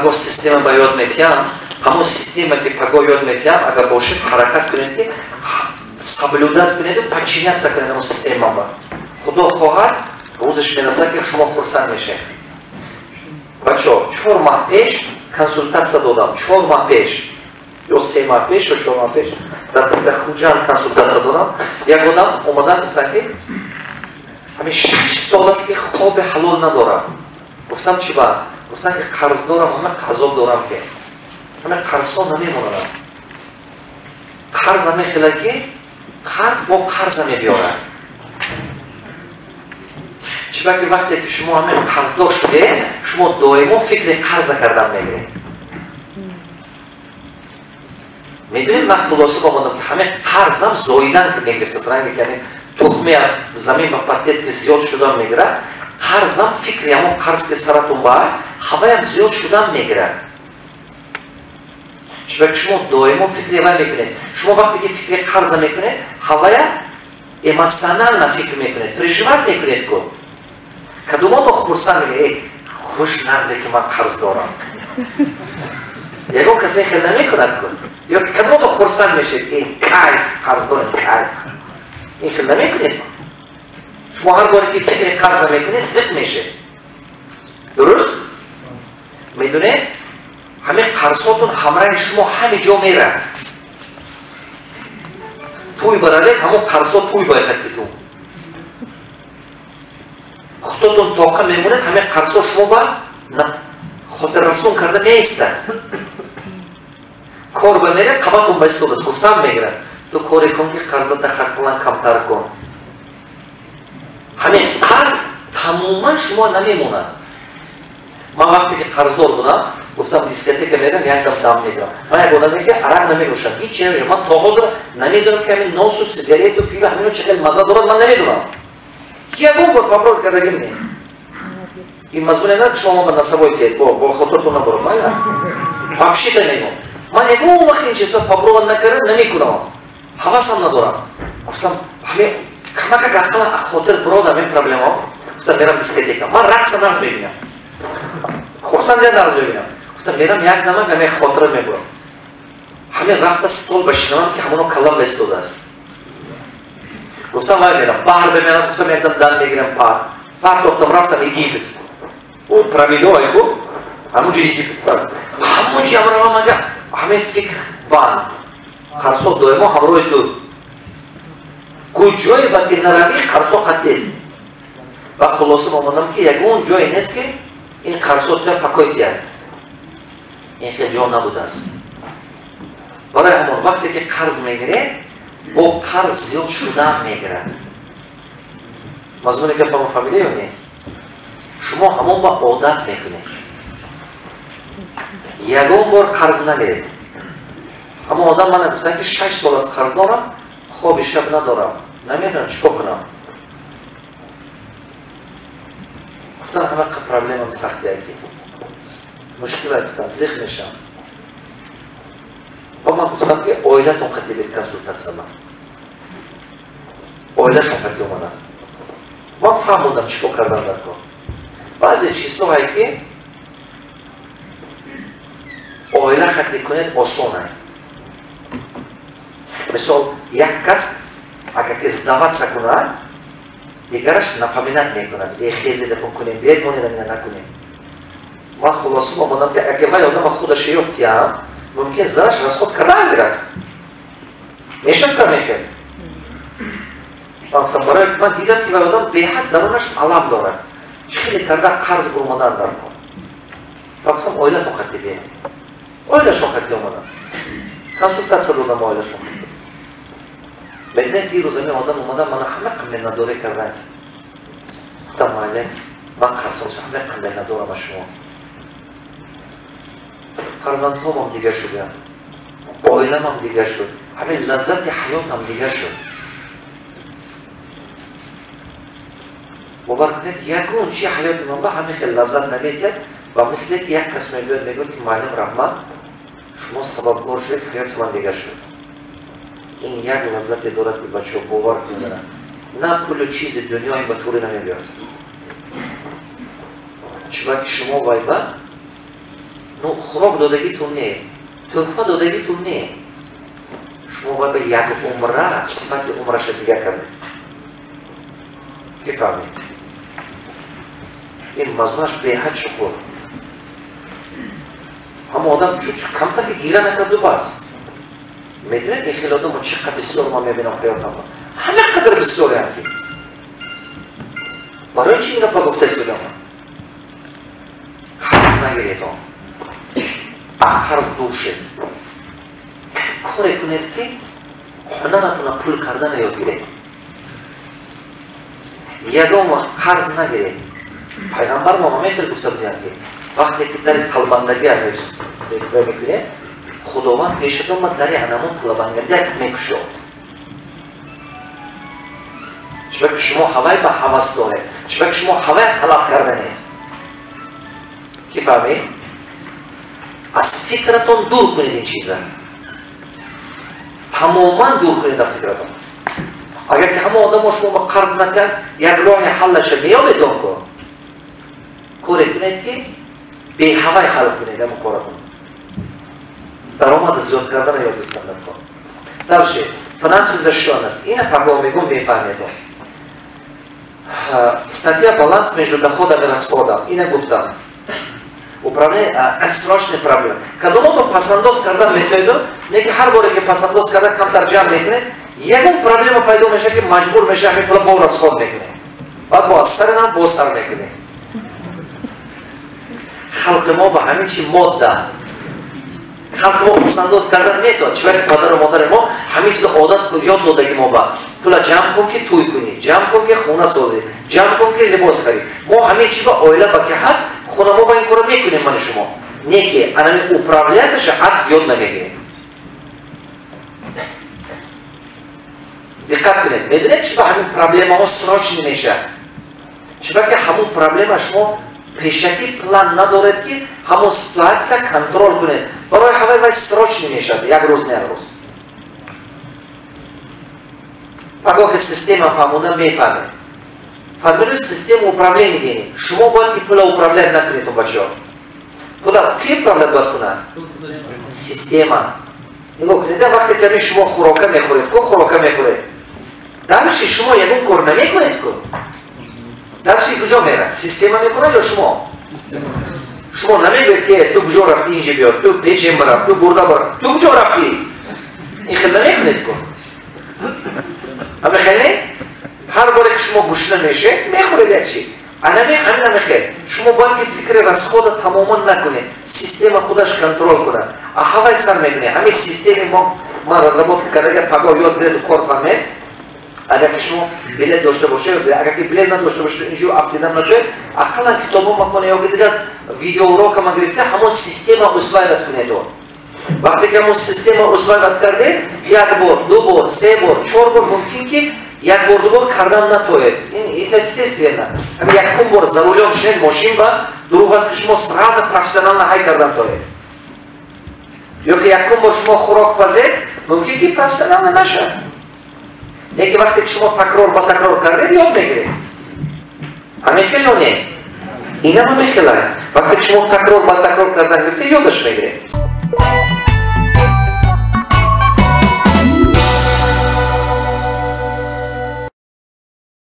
пагоҳ система ба ёд метиҳам, ҳамон система ки пагоҳ ёд метиҳам, агар бошед, ҳаракат кунед, ки соблюдать кунеду подчиняться кунед ҳамон системаба. Худо хоҳад, рӯзаш мерасад, ки шумо хурсанд мешавед. Бачаҳо, 4 моҳ пеш консултатсия додам, 4 моҳ пеш ё 3 моҳ пеш ё 4 моҳ пеш дар Хуҷанд консултатсия додам. Як одам омадан, гуфтанд, ки ҳамин 6 сол аст, ки хоби ҳалол надорам. Гуфтам: «Чӣ ба?» Гуфтанд, ки қарз дорам, ҳама азоб дорам, ки ҳама қарзҳо намемонадам. Қарз ҳаме хела, ки қарз бо қарза мебиёрад. Чиба ки вақте ки шумо ҳамин қарздор шудед, шумо доимо фикри қарза кардан мегиред. Медонед, ман хулоса омадам, ки ҳамин қарзам зоидан ки мегирифтаст, ранге ки ҳамин тухми замин ба партият ки зиёд шудан мегирад, қарзам, фикри ҳамон қарз ки саратон ба ҳаваям зиёд шудан мегирад. Чиба ки шумо доимо фикри вай мекунед. Шумо вақте ки фикри қарза мекунед, ҳавая эмоционально фикр мекунед, переживать мекунед. Ку кадумото хурсанд мекунед: «Хуш нағзе, ки ман қарз дорам». Ягон касе хел намекунад ку? Ё кадумото хурсанд мешед: «Э, кайф, қарз дорем, кайф». Ин хел намекунед. Шумо ҳар боре ки фикри қарза мекунед, зиқ мешед. Дуруст медонед, ҳамин қарзҳотон ҳамраҳи шумо ҳаме ҷо мерад. Тӯй баравед, ҳамон қарзҳо тӯй байқатитун. Худотон тоқа мемонед, ҳамин қарзҳо шумо ба хотиррасон карда меистад. Кор ба меред, қабатон ба истодааст, гуфтам мегирад: «Ту коре кун, ки қарзата хақлан камтар кун». Ҳамин қарз тамоман шумо намемонад. Ман вақте ки қарздор будам, гуфтам: «Дискотека мерам, якдам дам мегирам». Ман як одаме ки арақ наменӯшам, ҳичи намедонам. Ман то ҳозир намедонам, ки ҳамин носу сигарету пиво, ҳамино чӣ хел мазза дорад, ман намедонам. Ягон бор попробовать кардагим не. Ин мазмуне на шумо ба насабой тиед, бо хотиртон наборам, майла. Вообще-то мегӯм, ман ягон вақт ин чизо попробовать накардам, намекунам, ҳавасам надорам. Гуфтам, ҳамин камакак ақаллан хотир буродам ин проблема. Гуфтам, мерам дискотека. Ман рақса нағз мебинам, хурсандия нағз мебинам. Гуфтам, мерам, як намак ҳамин хотира мебурам. Ҳамин рафта стол башинамам, ки ҳамоно каллам бестодааст. Гуфтам, вай, мерам баҳр бемерам. Гуфтам, якдам дан мегирам. Партофтам, рафтам Египет. О, пирамидо айгу, ҳамонҷо Египет, ҳамонҷо равам. Ага, ҳамин фикр банд, қарзҳо доимо ҳамроҳи ту. Куҷое ба ки наравӣ, қарзҳо қатед. Ва хулоса омадам, ки ягон ҷое нест, ки ин қарзҳо туя покой тиҳад. Ин хел ҷо набудааст. Барои ҳамон вақте ки қарз мегиред, бо қарз зиёд шудан мегирад. Мазмуни гапамо фаҳмида ё не? Шумо ҳамон ба одат мекунед. Ягон бор қарз нагиред. Ҳамон одам мана гуфтан, ки 6 сол аст қарз дорам, хоби шаб надорам, намедонам чӣ кор кунам. Гуфтан, ҳама проблемам сахтия, ки мушкила. Гуфтан, зиқ мешавам. Ва ман гуфтам, ки оилатон қати бед консултатсияма. Оилашон қати омадам, ман фаҳмондам чӣ кор кардан дар кор. Баъзе чизҳое ки оила қати кунед, осона. Мисол, як кас агар ки сдаваться кунад, дигараш напоминать мекунад: «Э, хезеда кун, кунем, биед, монеда, мина накунем». Ман хулоса омадам, ки агар вай одама худаш ёд тиҳам, мумкин занаш расход кардан гирад. Мешад камехел. Ман гуфтам, барои ман дидам, ки вай одам беҳад дарунаш алам дорад, чӣ хеле карда қарз омадан дар кор. Ва гуфтам, оилатон қати биед. Оилашон қати омадам, консултатсия додам оилашон қати. Медонед, дирӯз ами одам омадам, мана ҳама миннатдорӣ кардан. Гуфтам: «Муаллим, ман қарзҳо ҳама миннатдорам аз шумо. Фарзандҳомам дигар шудам, оиламам дигар шуд, ҳамин лаззати ҳаётам дигар шуд». Бовар кунед, ягон чи ҳаёти ман ба ҳамин хел лаззат наметиҳад. Ва мисле ки як кас мебиёд, мегӯяд, ки: «Муаллим, раҳмат, шумо сабабгор шудед, ҳаёти ман дигар шуд». Ин як лаззате дорад, ки, бачаҳо, бовар кунед, на пулу чизи дунё ин ба туре намебиёд. Чиба ки шумо вайба Ну, хӯрок додагитун не, тӯҳфа додагитун не. Шумо бояд ба як умра сифати умраша дигар кардед. Ки фаҳмед? Ин мазмунаш беҳад чуқур. Ҳама одам камтар ки гира накарду бас. Медонед, ин хеле одамо чӣ қадр бисёр ман мебинам ҳаётамро. Ҳама қадр бисёреам ки. Барои чӣ ин гапа гуфта истодам? Қарз нагиред он. Қарз дур шед. Коре кунед ки ҳунаратона пул кардана ёд гиред. Ягон вақт қарз нагиред. Пайғамбар мо ҳамин гуфта буданд ки вақте ки дари талабандагӣ мекунед, Худованд пешатон ба дари анамон талабандагӣ мекушод. Чунки шумо ҳавай ба ҳавас доред, чунки шумо ҳавай талаб карданед. Ки фаҳмед? Аз фикратон дур кунед ин чиза. Тамоман дур кунед аз фикратон. Агар ки ҳама одамо шумо ба қарз накард, як роҳи ҳаллаша меёбед он кор. Коре кунед ки беҳавай ҳал кунед ҳамон коратон. Даромада зиёд кардана ёд гирифтан дар кор. Дальше, финансовая защищенность. Ина паго мегум мефаҳмед он. Статья «Баланс между доходом и расходом». Ина гуфтам. Управление срочной проблемой. Кадомото пасандоз кардан метоиду, не ки ҳар боре ки пасандоз кардан камтар ҷамъ мекунед, ягон проблема пайдо мешавад ки маҷбур мешавад ҳамин пула бо расход мекунед. Баъд бо аз сари нам боз сар мекунед. Халқи мо ба ҳамин чи модда. Халқи мо пасандоз кардан метавонад. Чунки падару модари мо ҳамин чизо одат ёд додаги мо ба пула ҷамъ кун ки тӯй кунӣ, ҷамъ кун ки хона созӣ, ҷамъ кун ки либос харӣ. Мо ҳамин чи ба оила ба ки ҳаст, хона мо ба ин корро мекунем мани шумо. Не ки анами управляташа ад ёд намегирем. Диққат кунед, медонед чи ба ҳамин проблемаҳо срочно мешавад? Чунки ҳамон проблема шумо пешакӣ план надоред ки ҳамон ситуация контрол кунед. Барои ҳамаи вай срочно мешавад, як рӯз не як рӯз. Паго ки система фаҳмонда мефаҳмед. Формируй систему управления денег. Шумо бояд ки пула управлять накунед, бачаҳо. Пула ки управлять бояд кунад? Система. Нигоҳ кунед, вақте ки ҳамин шумо хӯрока мехӯред, ку хӯрока мехӯред. Дальше шумо ягон кор намекунед ку? Дальше куҷо мерад? Система мекунад ё шумо? Шумо намегӯед ки ту куҷо рафтӣ инҷа биё, ту печем барафт, ту бурда бар, ту куҷо рафтӣ? Ин хел намекунед ку? Ҳама хел не? Ҳар боре ки шумо гушна мешед, мехӯред як чи. Анаме ҳамин намехел. Шумо бояд ки фикри расхода тамоман накунед. Система худаш контрол кунад. А ҳавай сар мекунед. Ҳамин системи мо ман разработка кардага паго ёд гиред кор фаҳмед. Агар ки шумо билет дошта бошед, агар ки билет надошта бошед, инҷо афтидан натоед, ақаллан китобо махонед ё дигар видеоурока ма гирифта, ҳамон система усваивать кунед он. Вақте ки ҳамон система усваивать кардед, як бор, ду бор, се бор, чор бор мумкин ки як бор ду бор кардан натоед. Это естественно. Ҳамин якум бор за рулем шинед мошин ба, дурӯғ аст ки шумо сразу профессионально ҳай кардан тоед. Ё ки якум бор шумо хӯрок пазед, мумкин ки профессионально нашавад. Лекин вақте ки шумо такрор ба такрор кардед, ёд мегиред. Ҳамин хел ё не? Инама мехелад. Вақте ки шумо такрор ба такрор кардан гирифтед, ёдаш мегиред.